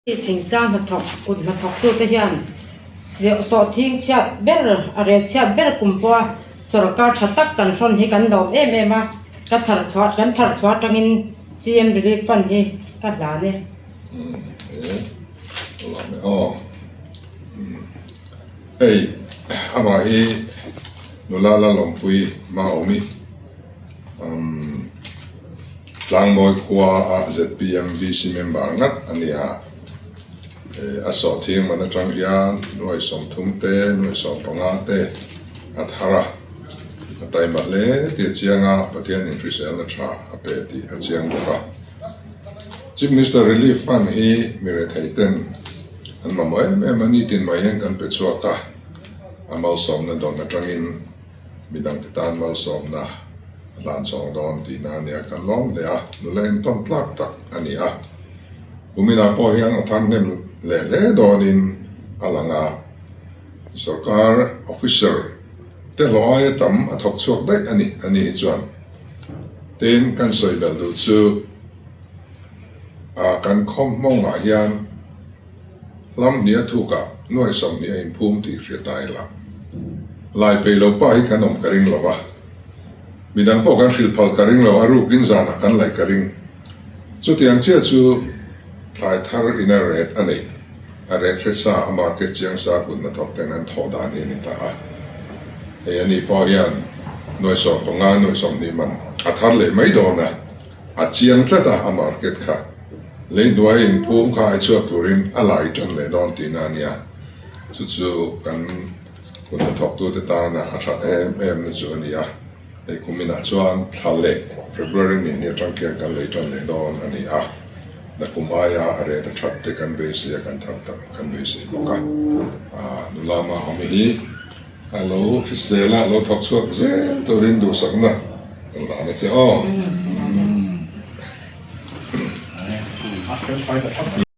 Thingtlang hnathawk kut hnathawktute hian sawhthing chhiat ber a rel chhiat ber kum pawha sorkar tha tak kan hrawn hi kan lawm em em a, ka thar chhuah kan thar chhuah atangin CM Relief Fund hi ka hlan e. Hei amah hi nula la lawmpui Maawmi. Tlangmawi khua a zpm VC member ngat a ni a, a sawhthing man atang hian nuai 30 te, nuai 15 te a thar a, a taima hle tih a chiang a, Pathian inhriselna tha a pe tih a chiang bawk a. Chief Minister Relief Fund hi mi rethei ten an mamawh em em a, nitin mai hian kan pe chhuak a, a malsawmna dawn atangin Midangte tan malsawmna a hlan chhawng dawn tihna a nia, kan lawm hle a, nula entawn tlak tak a ni a. Kuminah pawh hian a thang hnem leh hle dawnin a lang a, sorkar officer te hlawh aia tam a thawk chhuak daih a ni, a ni hi chuan. Tin, kan sawi belh duh chu kan khawmhmawngah hian Hlam hnih a thukah nuai 20 a inphum tih hria ta ila. Lai peih lo pa hi kan awm ka ring lo va. Midang pawh kan hrilh phal ka ring lo, a rukin zanah kan laih ka ring. Chutiang chiah chu thlai thar ina ret a nei. A ret hre sa, a market chiang sa kut hnathawk ten an thawh dan hi a ni ta a. Hei ani pawh hian nuai 15, nuai 20 man a thar leh mai dawn a. A chiang tlat a, a market kha lei hnuai inphum kha ai chhuak turin a lai tan leh dawn tihna a nia. Chu chu kan hun hnathawktute tana a that em em na chu a ni a. Hei kuminah chuan thla leh February ni hnih atang khian kan lei tan leh dawn a ni a. Nakum aia a ret a that te kan beisei a, kan thar tak kan beisei bawk a. Nula Mahawmi hi. A lo hrisel a, lo thawk chhuak zel turin duhsakna kan la na che aw.